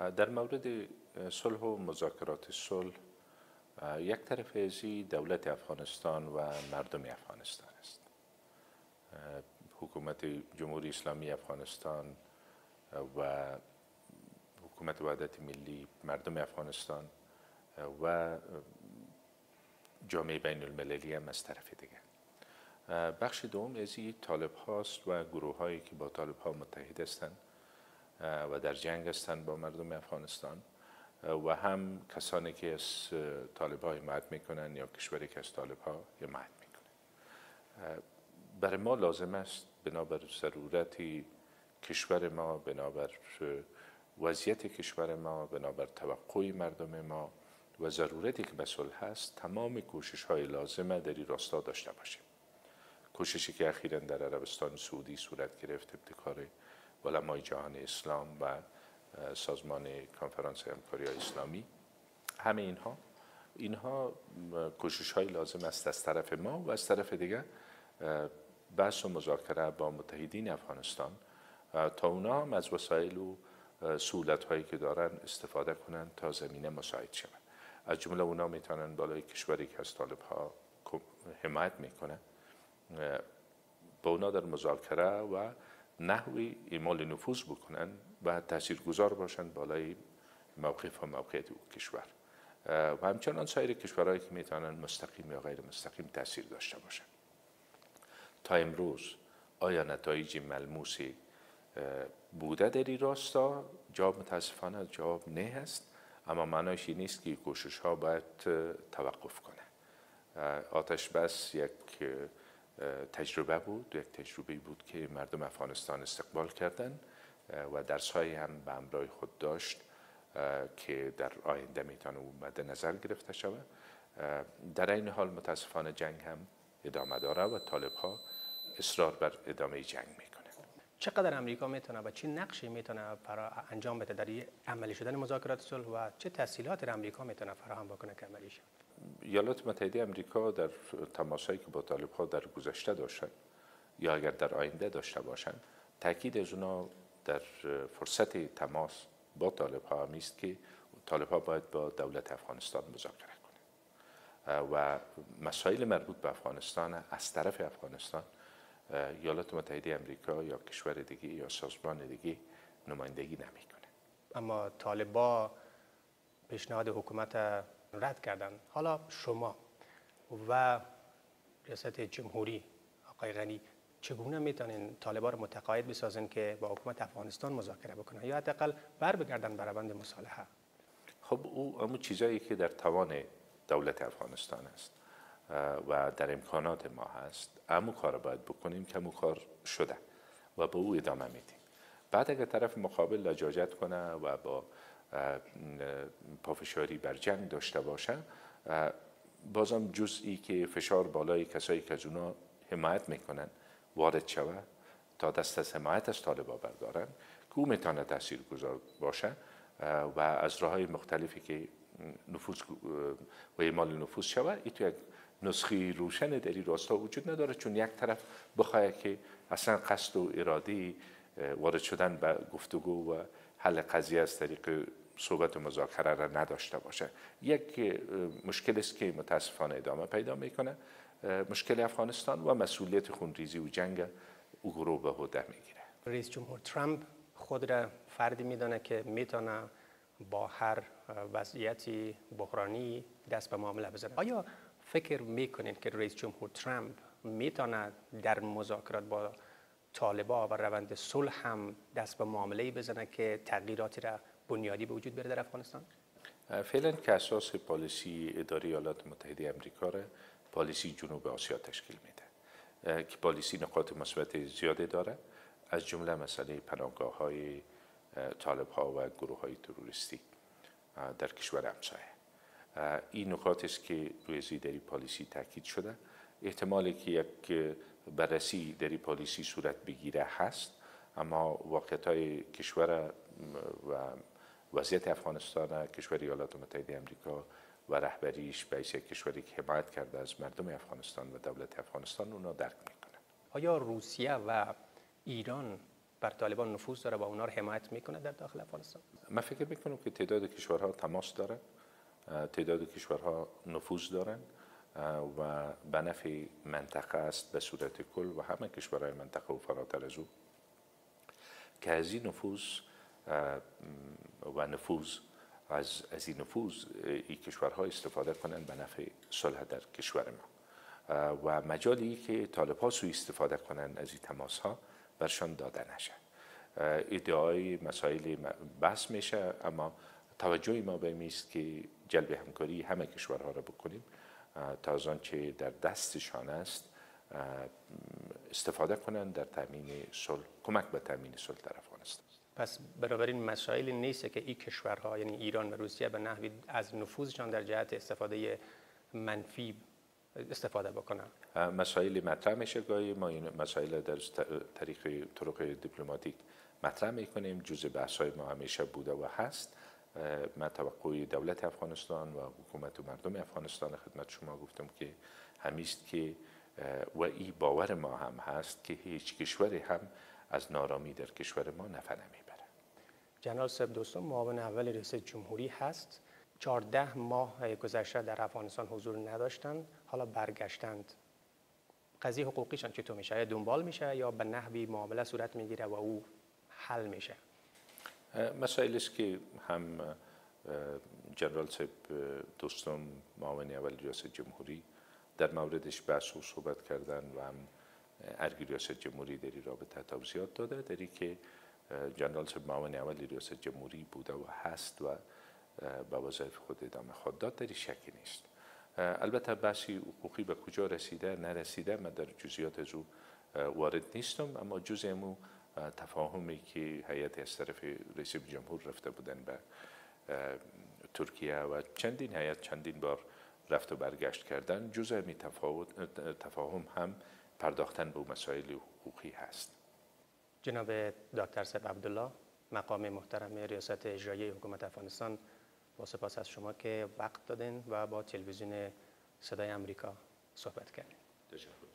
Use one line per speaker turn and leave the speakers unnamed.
در مورد صلح و مذاکرات صلح، یک طرف ازی دولت افغانستان و مردم افغانستان است. حکومت جمهوری اسلامی افغانستان و حکومت وحدت ملی، مردم افغانستان و جامعه بین المللی هم از طرف دیگه. بخش دوم ازی طالب هاست و گروه هایی که با طالب ها متحد هستند و در جنگ هستند با مردم افغانستان و هم کسانی که از طالب ها حمایت میکنن یا کشوری که از طالب ها حمایت میکنن. برای ما لازم است بنابر ضرورت کشور ما، بنابر وضعیت کشور ما، بنابر توقع مردم ما و ضرورتی که به صلح هست، تمام کوشش های لازمه در این راستا داشته باشیم. کوششی که اخیرا در عربستان سعودی صورت گرفت، ابتکار علمای جهان اسلام و سازمان کنفرانس همکاری اسلامی، همه اینها کوشش های لازم است از طرف ما و از طرف دیگه بحث و مذاکره با متحدین افغانستان تا اونا هم از وسایل و سهولت هایی که دارن استفاده کنن تا زمینه مساعد شود. از جمله اونا میتونن بالای کشوری که از طالب ها حمایت میکنه با اونا در مذاکره و نحوی اعمال نفوذ بکنن و تاثیرگذار باشن بالای موقف و موقعیت او کشور و همچنان سایر کشورهایی که میتونن مستقیم یا غیر مستقیم تاثیر داشته باشن. تا امروز آیا نتایج ملموسی بوده در این راستا؟ جواب متاسفانه جواب نه است، اما معنایش این نیست که کوشش ها باید توقف کنه. آتش بس یک تجربه بود، یک تجربه بود که مردم افغانستان استقبال کردند و درس‌هایی هم به همراه خود داشت که در آینده میتونه مد نظر گرفته شود. در این حال متاسفانه جنگ هم ادامه داره و طالب ها اصرار بر ادامه جنگ میکنه.
چقدر امریکا میتونه و چه نقشی میتونه انجام بده در عملی شدن مذاکرات صلح و چه تسهیلات امریکا میتونه فراهم بکنه که عملی شود؟
ایالات متحده امریکا در تماسایی که با طالب ها در گذشته داشتن یا اگر در آینده داشته باشن، تاکید از اونا در فرصت تماس با طالب ها هم است که طالب ها باید با دولت افغانستان مذاکره کنه و مسائل مربوط به افغانستان از طرف افغانستان ایالات متحده امریکا یا کشور دیگه یا سازمان دیگه نمایندگی نمیکنه.
اما طالبا پیشنهاد حکومت رد کردن. حالا شما و ریاست جمهوری آقای غنی چگونه میتونین طالبا رو متقاعد بسازن که با حکومت افغانستان مذاکره بکنن یا حداقل بر بگردن بر روند مصالحه؟
خب او همون چیزایی که در توان دولت افغانستان است و در امکانات ما هست، امو کار باید بکنیم که امو کار شده و به او ادامه میدیم. بعد اگر طرف مقابل لجاجت کنه و با پافشاری بر جنگ داشته باشه، بازم جزئی که فشار بالای کسایی که از اونا حمایت میکنن وارد شوه تا دست از حمایت از طالبا بردارن که او میتونه تاثیرگذار باشه و از راههای مختلفی که نفوذ و اعمال نفوذ شوه. این تو یک نسخه روشن در این راستا وجود نداره، چون یک طرف بخواه که اصلا قصد و اراده وارد شدن به گفتگو و حل قضیه از طریق صحبت و مذاکره را نداشته باشه. یک مشکل است که متاسفانه ادامه پیدا میکنه، مشکل افغانستان و مسئولیت خونریزی و جنگ او گروه به عهده میگیره.
رئیس جمهور ترامپ خود را فردی میدانه که میتونه با هر وضعیتی بحرانی دست به معامله بزنه. آیا فکر میکنید که رئیس جمهور ترامپ میتونه در مذاکرات با طالبا و روند صلح هم دست به معامله بزنه که تغییراتی را بنیادی به وجود بیاره در افغانستان؟
فعلا که اساس پالیسی اداره ایالات متحده امریکا را پالیسی جنوب آسیا تشکیل میده که پالیسی نقاط مثبت زیاده داره، از جمله مسئله پناهگاه های طالب ها و گروه های تروریستی در کشور همسایه. این نکات است که روی زیدری پالیسی تاکید شده. احتمالی که یک بررسی در پالیسی صورت بگیره هست، اما واقعیت های کشور و وضعیت افغانستان، کشور ایالات متحده امریکا و رهبریش به حیث یک کشوری که حمایت کرده از مردم افغانستان و دولت افغانستان، اونا درک میکنن.
آیا روسیه و ایران بر طالبان نفوذ داره و اونا رو حمایت میکنه در داخل افغانستان؟
من فکر میکنم که تعداد کشورها تماس داره، تعداد کشورها نفوذ دارن و به نفع منطقه است به صورت کل و همه کشورهای منطقه و فراتر از او که از این نفوذ و نفوذ از این نفوذ این کشورها استفاده کنند به نفع صلح در کشور ما و مجالی که طالب ها سوء استفاده کنند از این تماس ها برشان داده نشه. ادعای مسائل بحث میشه، اما توجه ما به این است که جلب همکاری همه کشورها را بکنیم تا از آنچه در دستشان است استفاده کنند در تامین صلح، کمک به تامین صلح در افغانستان.
پس بنابراین مسائل نیست که این کشورها یعنی ایران و روسیه به نحوی از نفوذشان در جهت استفاده منفی استفاده بکنن.
مسائل مطرح میشه، گاهی ما این مسائل در طریق طرق دیپلماتیک مطرح میکنیم، جزء بحث های ما همیشه بوده و هست. من توقع دولت افغانستان و حکومت و مردم افغانستان خدمت شما گفتم که همیست که و این باور ما هم هست که هیچ کشوری هم از نارامی در کشور ما نفع نمیبره.
جنرال صاحب دوستم معاون اول رئیس جمهوری هست. 14 ماه گذشته در افغانستان حضور نداشتند، حالا برگشتند. قضیه حقوقیشان چطور میشه؟ یا دنبال میشه یا به نحوی معامله صورت میگیره و او حل میشه؟
مسائل است که هم جنرال صاحب دوستم معاون اول ریاست جمهوری در موردش بحث و صحبت کردن و هم ارگ ریاست جمهوری در این رابطه توضیحات داده، در این که جنرال صاحب معاون اول ریاست جمهوری بوده و هست و به وظایف خود ادامه خواهد داد، در این شکی نیست. البته بحث حقوقی به کجا رسیده نرسیده من در جزئیات از او وارد نیستم، اما جزء مو تفاهمی که هیئت از طرف رئیس جمهور رفته بودن به ترکیه و چندین هیئت چندین بار رفت و برگشت کردن، جزء می تفاهم هم پرداختن به مسائل حقوقی هست.
جناب دکتر صاحب عبدالله، مقام محترم ریاست اجرایی حکومت افغانستان، با سپاس از شما که وقت دادین و با تلویزیون صدای آمریکا صحبت کردین.
تشکر.